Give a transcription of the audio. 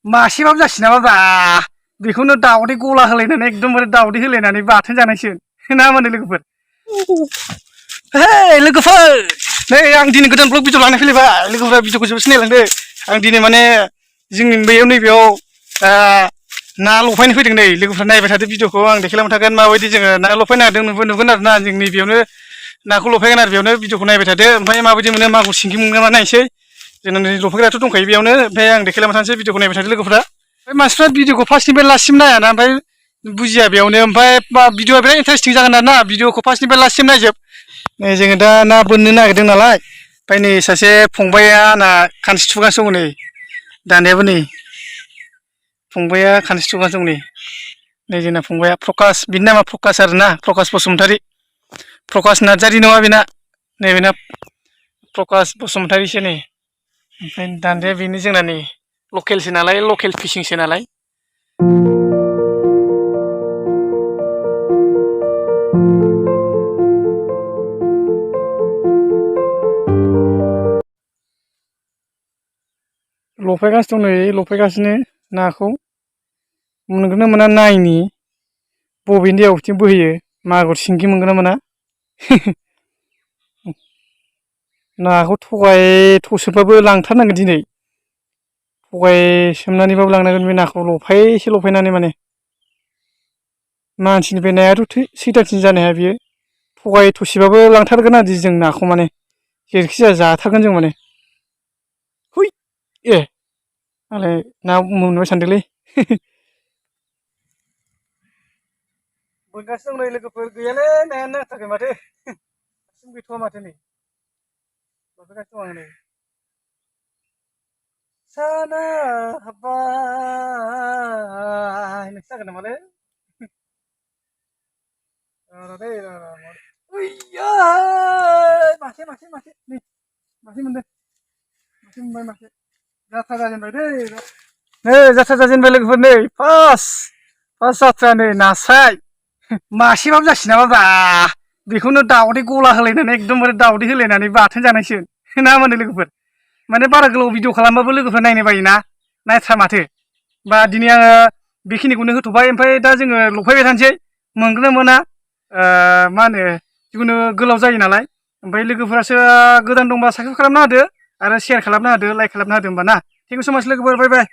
मासेबाबो जासि नामाब्रा बेखौनो दाउदै गला होलायनानै एकदमबारे दाउदै होलायनानै बाथोन जानायसो ना मा होनो लोगोफोर हे लोगोफोर नै आं दिनै गोदान ब्लग भिडिअ लानानै फैलायबाय लोगोफोरा भिडिअखौ जोबोद सिनायलांदो आं दिनै माने जोंनि बैयाव नैबेयाव ना लफायनो फैदों नै लोगोफोरा नायबाय थादो भिडिअखौ आं देखायलांबाय थागोन माबायदि जोङो ना लफायनो नागिरदों नुगोन आरोना जों नैबेयावनो नाखौ लफायगोन आरो बेयावनो भिडिअखौ नायबाय थादो ओमफ्राय माबायदि मोनो मागुर सिंगि मोनगोन ना नायसै जोंना नै लफायग्रायाथ' दंखायो बेयावनो ओमफ्राय आं देखायलांबाय थानोसै भिडिअखौ नायबाय थादो लोगोफोरा ओमफ्राय मानसिफ्रा भिडिअखौ फार्स्टनिफ्राय लास्टसिम नायाना ओमफ्राय बुजिया बेयावनो ओमफ्राय भिडिअआ बिराद इन्टारेस्टिं जागोन आरोना भिडिअखौ फार्स्टनिफ्राय लास्टसिम नायजोब नै जोङो दा ना बोननो नागिरदों नालाय ओमफ्राय नै सासे फंबाया आंना खानस्रि थुगासिनो दङ नै दानायाबो नै फंबाया खानस्रि थुगासिनो दं नै जोंना फंबाया प्रकास बिनि नामा प्रकास आरोना प्रकास बसुमतारी प्रकास नार्जारी नङा बेना नै बेना प्रकास बसुमतारीसो नै ओमफ्राय दान्दाया बेनो जोंना नै लकेलसो नालाय लकेल फिसिंसो नालाय लफायगासिनो दं नै लफायगासिनो नाखौ मोनगोन ना मोना नायनि बबेनि दैयाव बिथिं बोहैयो मागुर सिंगि मोनगोन ना मोना नाखौ थगाय थसोबबाबो लांथारनांगोन दिनै थगाय सोमनानैबाबो लांनांगोन बे नाखौ लफायसे लफायनानै माने मानसिनिफ्राय नायाथ' सैथानसिन जानो हाया बियो थगाय थसिबाबो लांथारगोन आरो जों नाखौ माने जेरैखि जाया जाथारगोन जों माने हुइ ए मालाय ना मोनबाय सानदोंलै बोनगासिनो दं नै लोगोफोर गैयालै नायानो नांथाराखै माथो दासिम गैथ'वा माथो नै लफायगासिनो दं आं नै साना हाब्बाय नोंसो जागोन नामालै मासे मासे मासे नै मासे मोनदों मासे मोनबाय मासे जाथ्रा जाजेनबाय दै नै जाथ्रा जाजेनबाय लोगोफोर नै फार्स्ट जाथ्रा नै नास्राय मासेबाबो जासि नामाब्रा बेखौनो दाउदै गला होलायनानै एकदमबारे दाउदै होलायनानै बाथोन जानायसो ना मा होनो लोगोफोर माने बारा गोलाव भिडिअ खालामबाबो लोगोफोरा नायनो बायोना नायथ्रा माथो बा दिनै आङो बेखिनिखौनो होथ'बाय ओमफ्राय दा जोङो लफायबाय थानोसै मोनगोन ना मोना मा होनो जिखुनु गोलाव जायो नालाय ओमफ्राय लोगोफोरासो गोदान दंबा साबसक्राइब खालामना होदो आरो शेयार खालामना होदो लाइक खालामना होदो होमबा ना थेंक इउ स' माच लोगोफोर बाय बाय